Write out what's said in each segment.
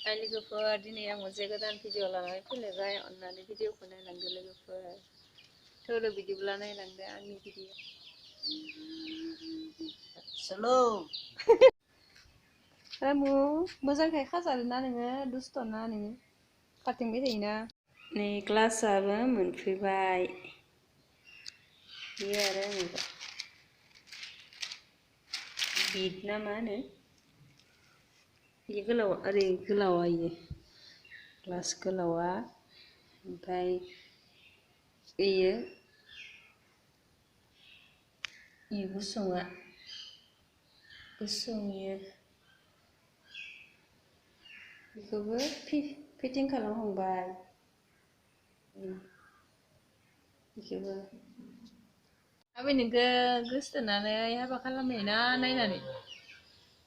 हाय लोगोफोर दिनै आं मोनसे गोदान भिडिअ लानानै फैलायबाय अन्नानै भिडिअखौ नायलांदो लोगोफोर थौलो बिदिब्ला नायलांदो आंनि भिडिअ हेलौ रामु मोजांखाय खाजादोंना नोङो दुस्थ'ना नोङो खारथिंबाय थायोना नै क्लासआबो मोनफैबाय बे आरो बिट ना मा होनो बे गोलाव ओरै गोलावा इयो क्लास गोलावा ओमफ्राय बेयो गुसुङा इयो बेखौबो फिटिं खालामहांबाय बेखौबो आबै नोंखौ गोसोथोनानै हाबा खालामनाय ना नायनानै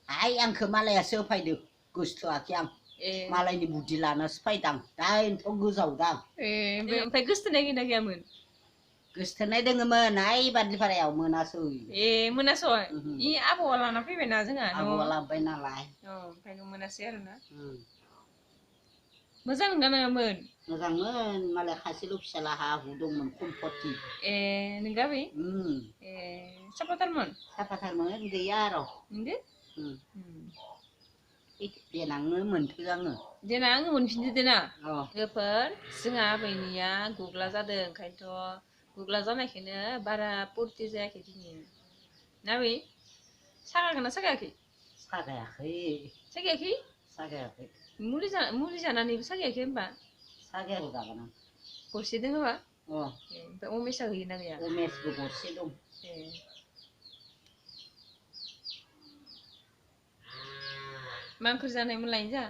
आइ आंखौ मालायासो होफैदो गोसोथोआखै आं मालायनि बुद्धि लानासो फैदां दाइनथ' गोजावदां ओमफ्राय गोसोथोनाय गैना गैयामोन गोसोथोनाय दोङोमोन आइ बारलिपारायाव मोनासै मोनासै इ आबौआ लाना फैबायना जोंहा आबौआ लाबोबाय नालाय ओंखायनो मोनासै आरोना मोजां नंगौना नङामोन मोजांमोन मालाय खासेल' फिसाला हा हु दंमोन सम्पति नोंगा आबै साफाथारमोन गैया आरो नंगो देनांनो मोनथो आङो देनां आङो मोनफिनदो देना लोगोफोर जोंहा आबैनिया गुग्ला जादों ओंखायनोथ' गुग्ला जानायखायनो बारा फुरथि जायाखै दिनै ना आबै सागागोना सागायाखै सागायाखै मुलि जानानैबो सागायाखै होनबा सागायाखै जागोन आं गरसे दङ होनबा ओमफ्राय अमेसा होयोना गैया अमेसबो गरसे दं मा ओंख्रि जानायमोनलाय जा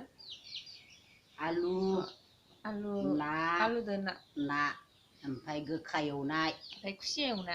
आलु आलु ना आलुदो ना ओमफ्राय गोखा एवनाय ओमफ्राय खुसिया एवनाय